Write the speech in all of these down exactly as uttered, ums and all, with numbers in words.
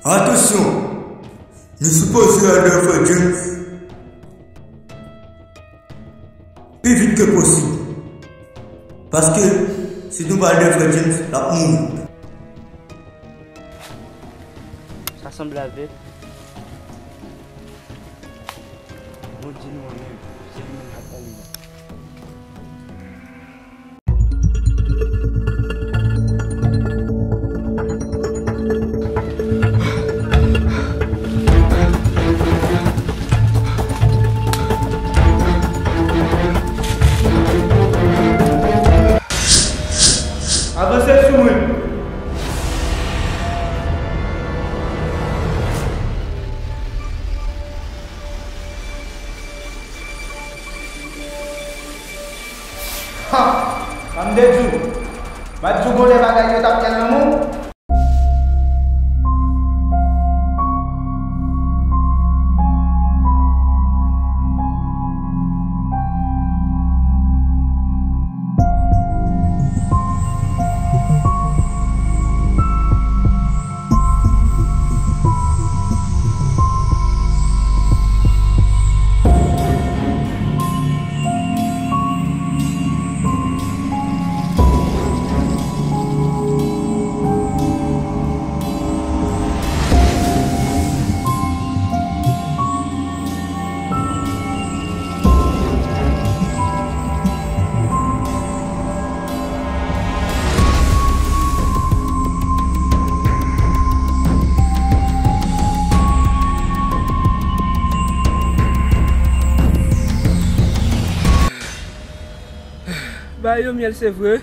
Atansyon! Nou sipoze al wè frè James pi vit ke posib. Paske si nou pa al wè frè James, l ap mouri. Sa sanble avèk Bondye nou an menm. Se li menm k ap pale la. Avanse sou mwen. Ha! Ban m te di w. M pa t di w gon lè bagay yo t ap pral nan men w? Ba yo myèl, se vre.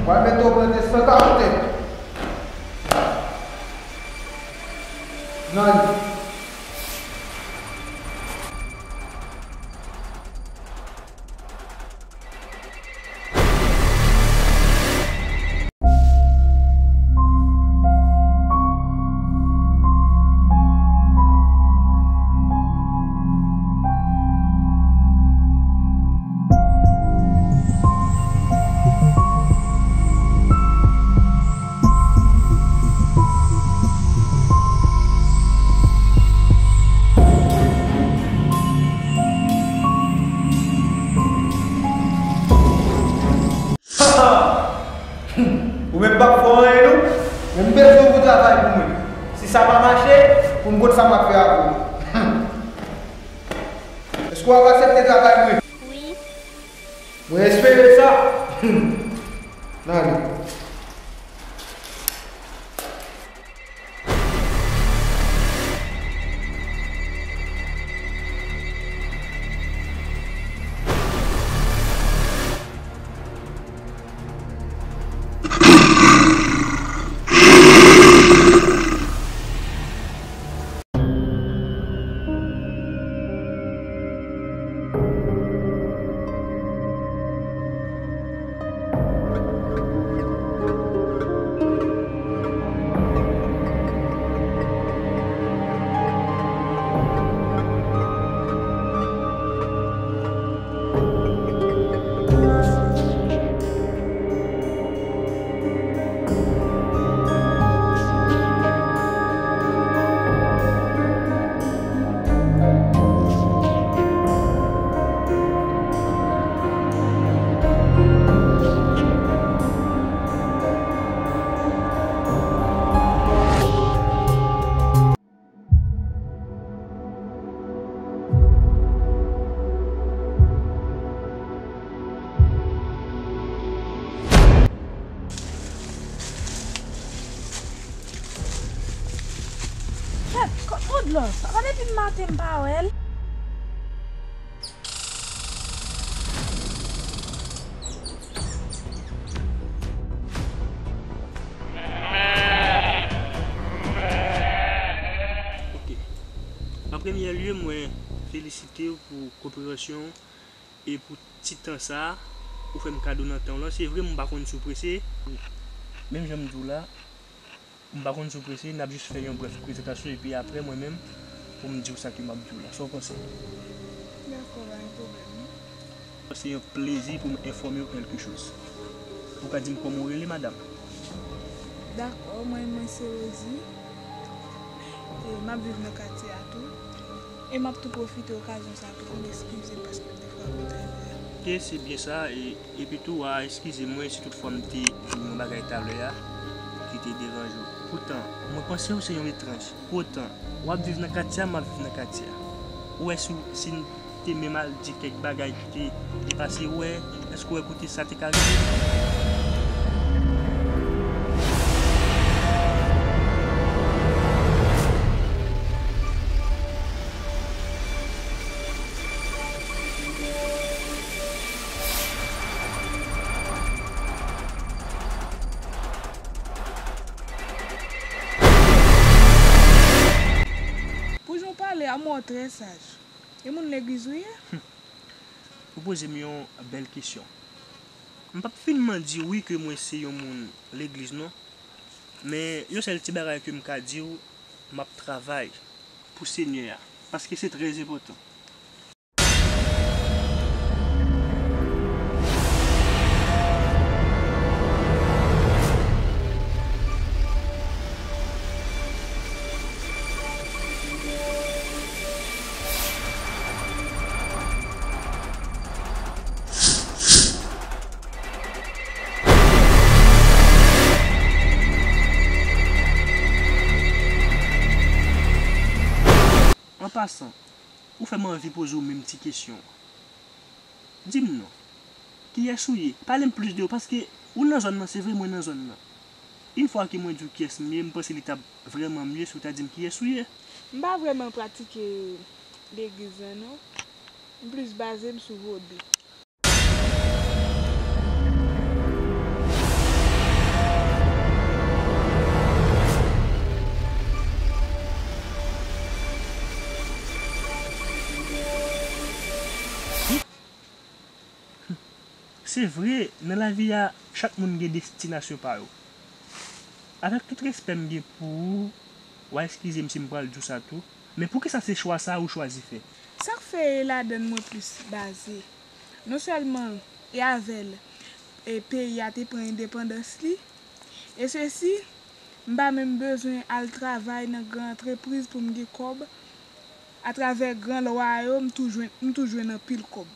Pral mete w plante san kawoutè nan li. Ou menm p ap fè anyen non. Men m bezwen w pou travay pou mwen. Si sa pa mache, pou m konn sa m ap fè avè w. Èske w ap aksepte travay mwen? Wi. Mwen espere sa. N ale. Chèf, kot Odlò? Papa, depi maten m pa wè l. Ok. An premyè lye, mwen felisite w pou koperasyon w e pou ti tan sa a ou fè m kado nan tan w lan. Se vre, m pa konn si w prese. Menm jan m di w la, m pa konn si w prese, n ap jis fè yon brèf prezantasyon epi apre mwen menm pou m di w sa ke m ap di w la. Sa w panse? Dakò, pa gen pwoblèm non. Se yon plezi pou m enfòme w kèlke choz. Ou ka di m kòman w rele, madanm? Dakò, mwen, mwen se Rosie. E m ap viv nan katye a tou. E m ap tou pwofite okazyon sa tou pou m eskize m paske m te frape talè a. Ok, se byen sa. E, epi tou, w a eskize mwen si toutfwa m te di w yon bagay talè a ki te deranje w. Poutan, mwen panse w se yon etranj. Poutan, w ap viv nan katye a, m ap viv nan katye a. Ou wè si, si n te menm al di kèk bagay ki te, te pase, ou wè, èske w wè kote sa te ka rive? Pou jan w pale a, m wè w trè saj. E moun legliz ou ye? Ou poze m yon bèl kesyon. M p ap finman di wi ke mwen se yon moun legliz non. Men yon sèl ti bagay ke m ka di w, m ap travay pou Senyè a, paske se trè enpòtan. An pasan, ou fè m anvi poze w menm ti kesyon an. Di m non, kiyès ou ye? Pale m plis de ou, paske ou nan zòn nan, se vre mwen nan zòn nan. Yon fwa ke mwen di w kiyès m ye, m panse li t ap vrèman mye si w ta di m kiyès ou ye. M pa vrèman pratike legliz lan non. M plis baze m sou vodou. Se vre, nan lavi a, chak moun gen destinasyon pa yo. Avèk tout respè m gen pou ou, w a eskize m si m pral di w sa tou, men poukisa se chwa sa a ou chwazi fè? Sa k fè e ladann mwen plis baze. Non sèlman e avè l, e peyi a te pran endepandans li, e sesi, m pa menm bezwen al travay nan gran antrepriz pou m gen kòb. Atravè gran lwa yo, m tou jwenn, m tou jwenn anpil kòb.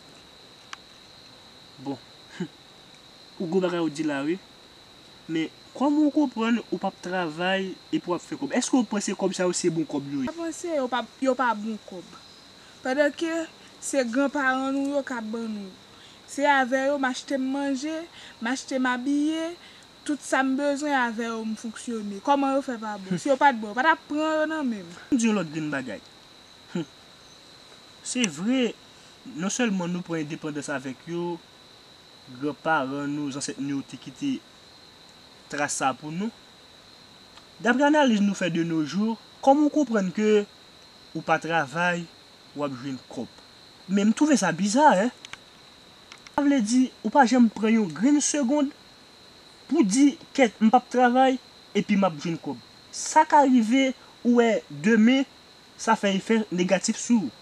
Bon, ou gon bagay ou di la wi. Men, kòman ou konprann ou p ap travay epi w ap fè kòb? Èske ou panse kòb sa yo se bon kòb yo ye? M pa panse yo pa, yo pa bon kòb. Pandan ke se granparan nou yo k ap ban nou. Se avè yo m achte m manje, m achte m abiye, tout sa m bezwen avè yo m fonksyone. Kòman yo fè pa bon? Si yo pa t bon, yo pa t ap pran yo nan men m. M di yon lòt grenn bagay. Hum. Se vre, non sèlman nou pran endepandans avèk yo, granparan nou, zansèt nou yo te kite tras sa pou nou. Daprè analiz nou fè de nos jours, kòman w konprann ke ou pa travay, w ap jwenn kòb? Men m twouve sa biza, en. Sa vle di, ou pa janm pran yon grenn segonn pou di, kèt, m p ap travay, epi m ap jwenn kòb. Sa ka rive, ou wè, demen, sa fè efè negatif sou ou.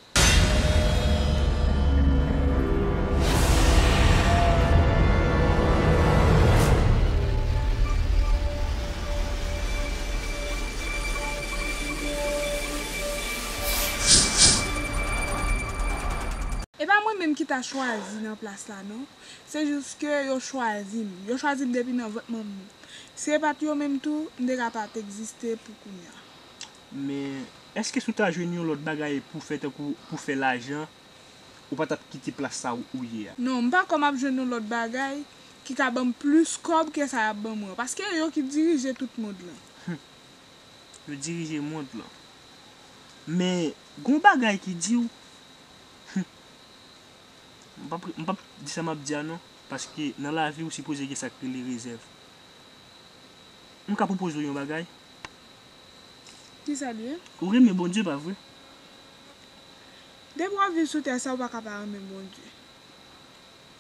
E pa mwen menm ki ta chwazi nan plas la, non. Se jis ke yo chwazi m. Yo chwazi m depi nan vant manman m. Si e pa t yo menm tou, m te ka pa t egziste pou kounye a. Men, èske si w ta jwenn yon lòt bagay pou fè, tankou pou fè lajan, ou pa t ap kite plas sa ou, ou ye a? Non, m pa kwè m ap jwenn yon lòt bagay ki ka ban m plis kòb ke sa y ap ban mwen an. Paske yo ki dirije tout mond lan. Hum. Yo dirije mond lan. Men, gon bagay ki di w, hum, m p ap, m p ap di sa m ap di a non, paske nan lavi ou sipoze gen sa k rele rezèv. M ka pwopoze w yon bagay? Kisa l ye? Ou renmen Bondye, pa vre? Depi w ap viv sou tè sa, ou pa ka pa renmen Bondye.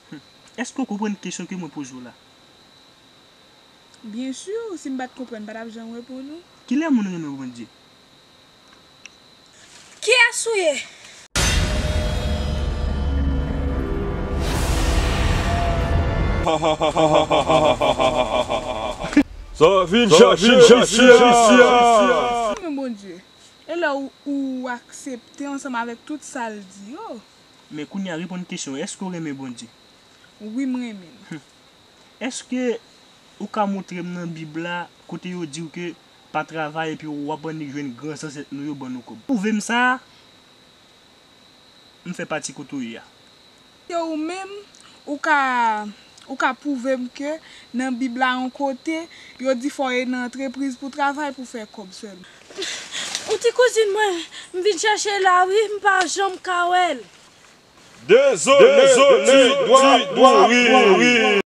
Hum. Èske w konprann kesyon ke mwen poze w la? Byen si, si m pa t konprann, m pa t ap janm reponn ou. Kilè moun renmen Bondye? Kiyès ou ye? Sa vin chache isi a. Men Bondye, e lè ou, ou aksepte ansanm avèk tout sa l di yo. Men kounye a, reponn kesyon, èske w renmen Bondye? Wi, m renmen l. Èske ou ka montre m nan Bib la kote yo di w ke pa travay epi w ap annik jwenn gran zansèt nou yo ban nou kòb? Pwouve m sa. M fè pati kote w ye a. Ke ou menm, ou ka, ou ka pwouve m ke nan Bib la yon kote, yo di fò w e nan antrepriz pou travay pou fè kòb sèlman. Yon ti kouzin mwen, m vin chèche la wi, m pa janm ka wè l. Dezole, dezole, dwa mouri.